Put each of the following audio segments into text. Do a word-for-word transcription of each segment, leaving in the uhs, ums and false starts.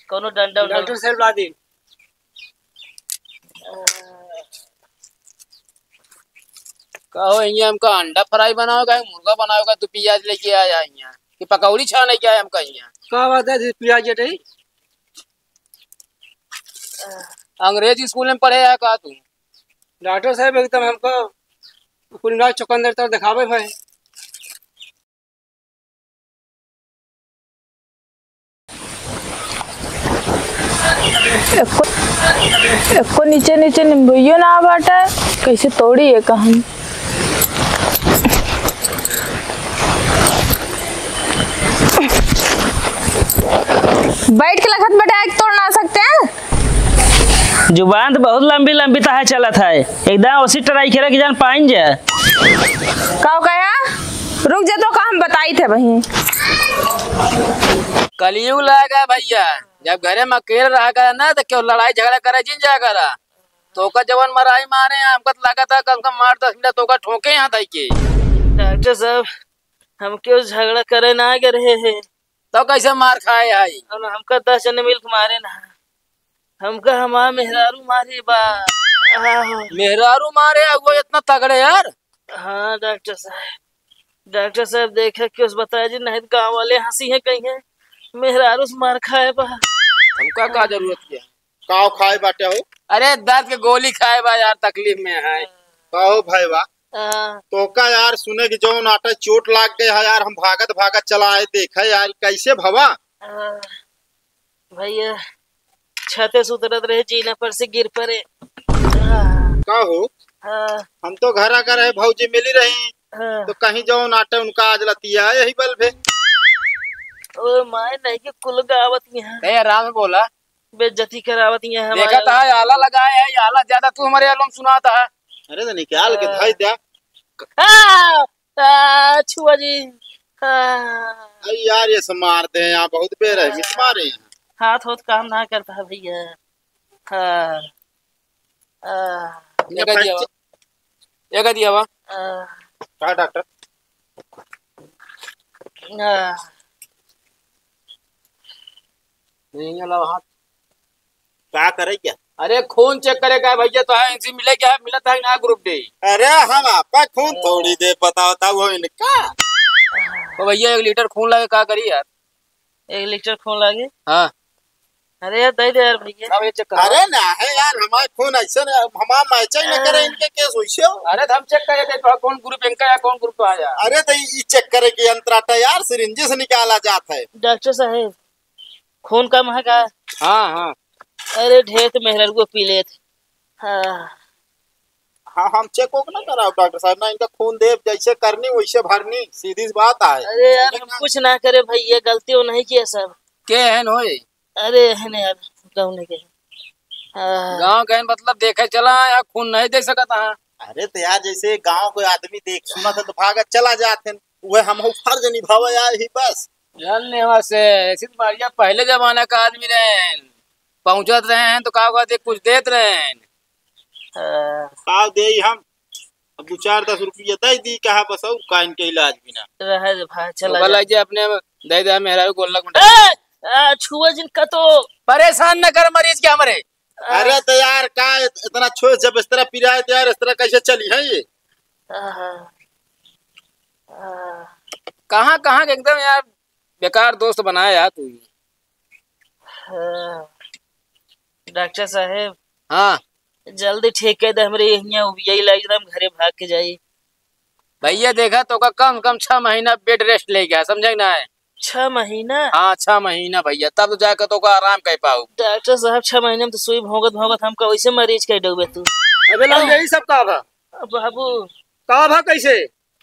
कौनो डंडा उंडा। डॉक्टर साहब ला दी। कहो, हियाँ हमका अंडा फ्राई बनावेगा, मुर्गा बनावेगा, तू पियाज लेके आया हियाँ कि पकौड़ी छाने के आया हमका हियाँ? का बात है जी, पियाज हटे? अंग्रेज स्कूल में पढ़े है का तू? डॉक्टर साहब एकदम हमको कुल ना चुकंदर तर दिखावे भाई। एको, एको नीचे नीचे नींबुइयो ना बाटे, कैसे तोड़ी है कहन। बैठ के लखत बटे, आके तोड़ ना सकते हैं? जुबान तो बहुत लंबी लंबी तहार चलत है, एकदम ओसी ट्राई करे कि जान पाइन जा। का कहा? रुक जा, तो का हम बताई थे वहीं। कलयुग लाग गया भैया, जब घरे में अकेले रहा करा ना तो क्यों लड़ाई झगड़ा करे जिन जा करा। तोका जवन मराई मारे हैं, हमका तो लगा था कम से कम आठ दस मिनट तोका ठोके यहाँ तक के। डॉक्टर साहब, हम क्यों झगड़ा करे ना गए रहे हैं? तो कैसे मार खाए आई? हम, हमका दस जने मिल के मारे ना। हमका हमार मेहरारू मारे बा। आहो। मेहरारू मारे, वो इतना तगड़े यार? हाँ डॉक्टर साहब, डॉक्टर साहब देखे कि उस बताए जी, नहीं तो गाँव वाले हंसी है कहीं है, मेहरारू से मार खाए बा। हमका का जरूरत है? काव खाए बाटे हो? अरे दर्द के गोली खाए बा यार, तकलीफ में है। काहो भाई बा? हाँ। तोका यार सुने कि जौन आटा चोट लाग गए है यार, हम भागत भागत चला आए, देखे यार कैसे भवा? हाँ। भैया, छते से उतरत रहे, जीना पर से गिर पड़े। हाँ। का हो? हाँ। हम तो घर आकर रहे, भौजी मिली रही, हाँ। तो कहीं जौन आटे उनका आज लतिया यही बल भे। ओ माय, नहीं के कुल गावत यहाँ। ए, आराम से बोला। बेइज्जती करावत यहाँ हमारे। देखा था, आला लगाए है, आला ज्यादा तू हमारे आलम सुनाता है। अरे तो निकाल के हाँ। धाई द्या। आ! आ, छुआ जी। आ। अरे यार, ये सब मारते हैं यहाँ, बहुत बेरहमी से मारे हैं। हाथ होत काम ना करता है भैया। हाँ। आ। ये कर दिया बा। ये कर दिया बा। आ। का डॉक्टर? आ। यहीं वाला हाथ। का करे क्या? अरे खून चेक करे का भैया, तो है इनसे मिले क्या? मिलत है ना ग्रुप डे। अरे हम आपका खून थोड़ी दे, बताओ था वो इनका। तो भैया एक लीटर खून लागे का करी यार? एक लीटर खून लागे? हाँ। अरे यार दे दे यार भैया। अब ये चेक करा। अरे ना है यार, हमारे खून ऐसे ना, हमारा मैच ही ना करे इनके केस वैसे हो। अरे तो हम चेक करे थे तो कौन ग्रुप इनका है, कौन ग्रुप आया। अरे तो ये चेक करे के यंत्र आता यार, सिरिंज से निकाला जाता है। डॉक्टर साहब, खून कम है का? हाँ, हाँ। अरे, ढेर तो मेहररुआ पी लेत। हाँ। हाँ, हम चेक ओक ना कराओ डॉक्टर साहब, ना इनका खून देब, जैसे करनी वैसे भरनी, सीधी सी बात है। अरे यार, हम कुछ ना करे भैया, गलती वो नहीं किया सब। के हन होए? अरे, हन यार, गाँव नहीं गए। हाँ। गाँव गए मतलब देखे चला, यहाँ खून नहीं दे सकता है। अरे तो यार, जैसे गाँव कोई आदमी देख सुना था तो भागत चला जात है, वह हम फर्ज निभावे आए ही बस। जान ले वहाँ से, ऐसी तो मारिया पहले जमाना का आदमी रहे, पहुँचत रहे हैं तो का कहते कुछ देत रहे हैं। हाँ। का दे हम, अब दो चार दस रुपया दे दी, कहा बस और का इनके इलाज बिना। रहे दे भाई, चला ओकर जा। लग जे अपने दे दे, मेहरारू गोलक में ए! आ, छुआ जिन का तो। परेशान न कर मरीज के हमरे। अरे तो यार, का इत-, इतना छोट जब इस तरह पिराए तो यार, इस तरह कैसे चली है ये? आहा। आहा। कहाँ, कहाँ के एकदम यार बेकार दोस्त बनाया यार तू। हाँ। डॉक्टर साहेब। हाँ। जल्दी ठीक कर दे हमरे, यहिया उबियाई लागी, हम घरे भाग के जाई। भैया देखा तो का कम से कम छह महीना बेड रेस्ट ले गया, समझे कि ना है? छह महीना? हाँ, छह महीना भैया, तब तो जाके तो का आराम कर पाऊ। डॉक्टर साहब, छह महीने में तो सुई भोंगत भोंगत हमका वैसे मरीज कह डूबे तू। अबे लौंडे, यही सब का भा? बाबू। का भा कैसे?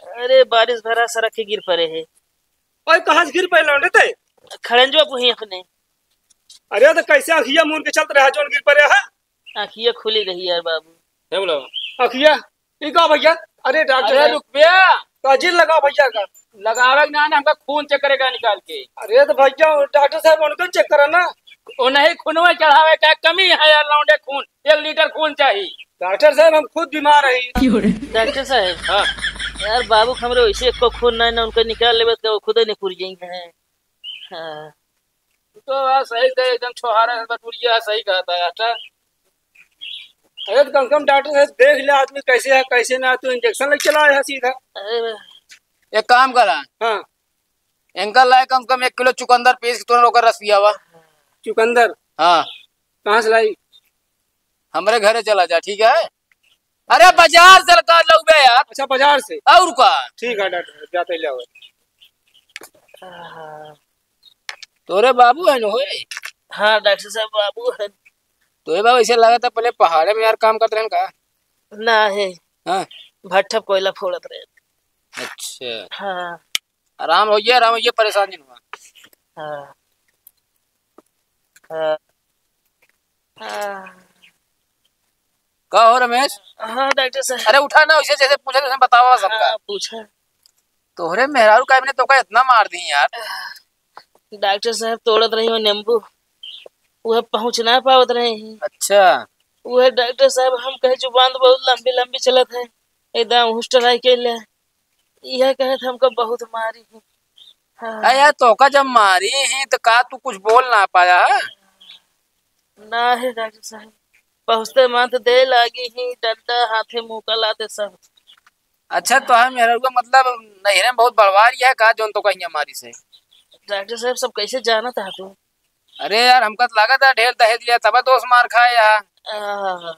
अरे, बारिश भरा सड़क के गिर पड़े है। ओए, कहाँ से गिर पड़े लौंडे ते? खड़ंजवा पुही अपने। अरे, तो कैसे अखिया मून के चलत रहा, जोन गिर पड़े है? अखिया खुली रही यार बाबू। हे बोलो। अखिया? ई का भैया? अरे डॉक्टर अरे साहब। रुक बे। काजिल लगा भैया का। लगावे के ना, ना, हमका खून चेक करे का निकाल के। अरे तो भैया, डॉक्टर साहब उनको चेक करा ना। ओ नहीं, खूनवा चढ़ावे का कमी है यार, लौंडे खून, एक लीटर खून चाहिए। डॉक्टर साहब, हम खुद बीमार है। क्यों रे? डॉक्टर साहब। हाँ। यार बाबू हमरे वैसे एको खून ना, ना उनका निकाल लेबे तो खुदे निकुर जाई है। हाँ। तू तो यार सही से एकदम छोहारा है, बटुरिया है, सही कहता है। अच्छा, अरे तो कम से कम डॉक्टर साहब देख ले आदमी कैसे है, कैसे ना, तू इंजेक्शन लेके चला आया है सीधा। अरे, एक काम करा। हाँ। इनका लाए कम से कम एक किलो चुकंदर पीस के तुरंत ओकर रस पियावा। चुकंदर? हाँ। कहाँ से लाई? हमरे घरे चला जा, ठीक है? अरे बाजार से लगा लउबे यार। अच्छा, बाजार से? और का? ठीक है डॉक्टर साहब, जाते ले आओ। तोरे बाबू है न होए? हाँ डॉक्टर साहब, बाबू है। तोरे बाबू ऐसे लगा था पहले पहाड़े में यार काम करते रहन का? ना है। हाँ। भट्ठा कोयला फोड़त रहे। अच्छा। हाँ। आराम होइए, आराम होइए, परेशान नहीं हुआ। हाँ। हाँ। हाँ। का हो रमेश? हाँ डॉक्टर साहब। अरे उठा ना, उसे जैसे पूछा जैसे बतावा सबका। हाँ, पूछा। तोहरे मेहरारू का मैंने तोका इतना मार दी यार। डॉक्टर साहब तोड़त रही हो नींबू, वह पहुँच ना पावत रहे हैं। अच्छा। वह डॉक्टर साहब हम कहे जुबान तो बहुत लंबी लंबी चलत है, एकदम हुस्टर आई के ले। यह कहे थे हमको बहुत मारी है। हाँ। अरे यार, तोका जब मारी ही तो का तू कुछ बोल ना पाया है? ना है डॉक्टर साहब, पहुँचते मान तो दे लागी ही डंडा, हाथे मुँह का लाते सब। अच्छा, तो हम मेहररुआ मतलब नैहरे में बहुत बड़वार है का, जोन तोका हियाँ मारी से? डॉक्टर साहब, सब कैसे जानत है तू? अरे यार, हमका तो लागत है ढेर दहेज लिया तब दोस्त मार खाए यार। हाँ,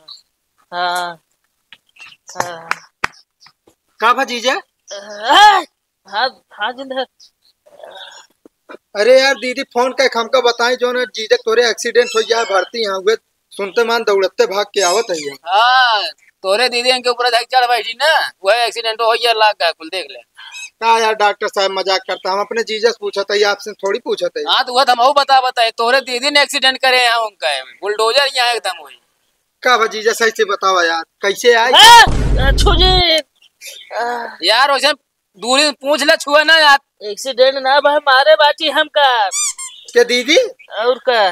हाँ, हाँ। का भा जीजा? हाँ, हाँ, हाँ, जिंदा है। अरे यार, दीदी फोन कइ के हमका बताई, जोन जीजा तोरे एक्सीडेंट होइ गया है, भर्ती है, उहे सुनते मान दौड़ते भाग के आवत है ये। हाँ, तोरे दीदी इनके ऊपर जाके चढ़ बैठी ना, वह एक्सीडेंट हो गया, लाग गया कुल, देख ले। का यार डॉक्टर साहब मजाक करता, हम अपने जीजा से पूछत है, आपसे थोड़ी पूछत है। हाँ, तो वह तो हमहू बता बताए, तोरे दीदी ने एक्सीडेंट करे हैं उनका, बुलडोजर यहाँ एकदम हुई। का भा जीजा, सही से बतावा यार, कैसे आई? हाँ, छुजी। यार, वैसे दूरी से पूछ ले, छुआ ना यार। एक्सीडेंट ना भा, मारे बाटी हमका। के दीदी? और का?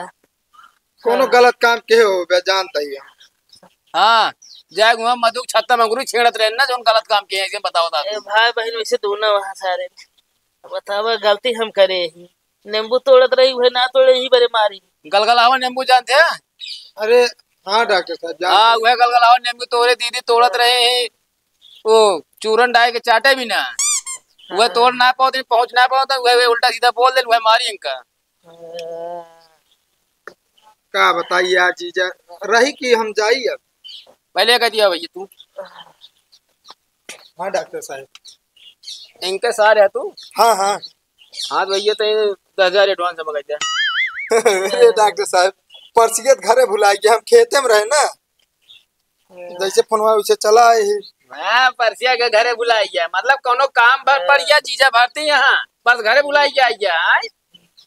कोनो हाँ। गलत काम के हो बे, जानता ही हम। हाँ, जाए हुआ मधुक छत्ता मंगरू छेड़त रहे ना, जोन गलत काम के है, इसे बताओ ता। ए भाई बहन, वैसे दोनों वहाँ सारे। बतावा, गलती हम करे ही। नींबू तोड़त रही, उहे ना तोड़े ही बरे मारी। गलगलावा नींबू जानते हैं? अरे हाँ डॉक्टर साहब, जानते हाँ, हैं। उहे गलगलावा नींबू तोरे दीदी तोड़त रहे हैं। वो चूरन डाल के चाटे भी ना, वह हाँ। तोड़ ना पावत, पहुँच ना पावत, वह, वह उल्टा सीधा बोल दे, वह मारी इनका। हाँ। का बताई यार जीजा, रही कि हम जाई अब। पहले कह दिया भैया तू। हाँ डॉक्टर साहब। इनके सार है तू? हाँ, हाँ। हाँ तो भैया तो दस हजार एडवांस जमा कर दे। अरे डॉक्टर साहब, परसियत घरे भुला गया, हम खेते में रहे ना, जैसे फोनवा वैसे चला आए ही। हाँ, परसिया के घरे बुलाई गया, मतलब कोनो काम भर पड़ गया, जीजा भरती यहाँ, बस घरे बुलाई गया, आए।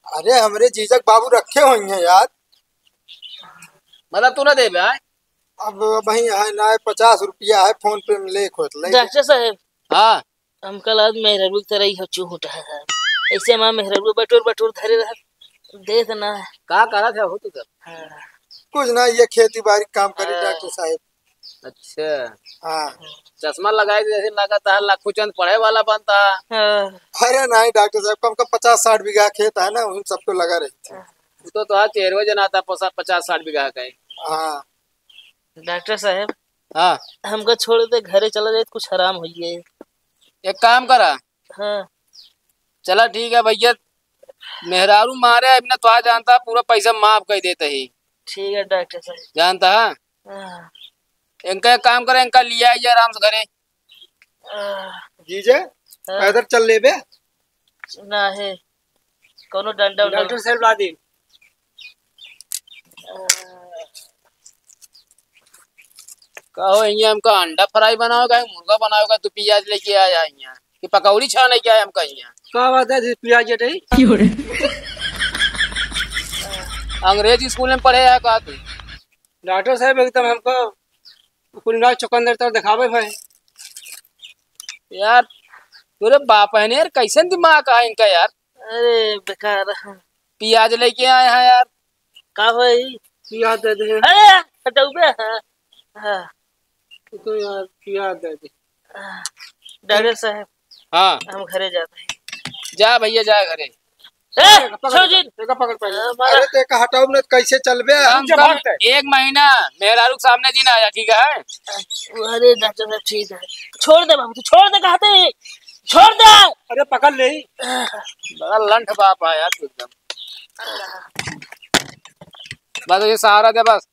अरे, हमरे जीजा के बाबू रखे हुई हैं यार। मतलब तू ना देबे, आए? अब वही है ना, पचास रुपया है, फोन पे में ले खोत ले। डॉक्टर साहब। हाँ। हमका लागत मेहररुआ के तरह ही हो चूहुट है। ऐसे हमार मेहररुआ बटोर बटोर धरे रह, देत ना। का करत है हो तू सब? हाँ। कुछ ना, ये खेती बाड़ी काम करी हाँ। डॉक्टर साहब। अच्छा। हाँ। चश्मा लगाए के जैसे लागत है लाखू चंद पढ़े वाला बनता। हाँ। अरे नहीं डॉक्टर साहब, कम कम पचास साठ बीघा खेत है ना, उन सब तो लगा रही थी। हाँ। वो तो तोहार चेहरवा जनाता पसा-, पचास साठ बीघा का है। हाँ। डॉक्टर साहब, हाँ। हमका छोड़ दे, घरे चला जाए, कुछ आराम होइए। एक काम करा। हाँ। चला ठीक है भैया, मेहरारू मारे, अब ना तो आ जानता, पूरा पैसा माफ कर देते ही। ठीक है डॉक्टर साहब। जानता है? हाँ। इनका एक काम करे, इनका लिया आइए आराम से घरे। हाँ। जीजे, हाँ। पैदल चल लेबे? ना है। कौनो डंडा उंडा डॉक्टर साहब ला दी। कहो, यहाँ हमका अंडा फ्राई बनाओगा, मुर्गा बनाओगा, तो प्याज लेके आया यहाँ कि पकौड़ी छाने के आया हमका यहाँ। का बात है जी, प्याज ये नहीं? अंग्रेजी स्कूल में पढ़े आया का तू? डॉक्टर साहब एकदम हमको कुल ना चुकंदर तर दिखावे भाई। यार, तोरे बाप है ने यार, कैसन दिमाग है इनका यार? अरे बेकार। प्याज लेके आए हैं यार। का होई? प्याज दे दे। अरे हटौबे। हाँ। हाँ। तो यार प्याज दे दे। डॉक्टर साहब। हाँ। हम घरे जाते हैं। जा भैया, जा घरे। ए, पकड़, छोड़ दे। एका पकड़ पहले। हमारा अरे, ते का हटाओ न, कैसे चलबे? कम से कम एक महीना मेहरारू के सामने जी ना आया, ठीक है? अरे, डॉक्टर साहब, ठीक है। छोड़ दे बाबू, तू छोड़ दे, कहते हैं। छोड़ दे। अरे, पकड़ ले। बड़ा लंठ बाप है यार तू एकदम। बस ये सहारा दे बस।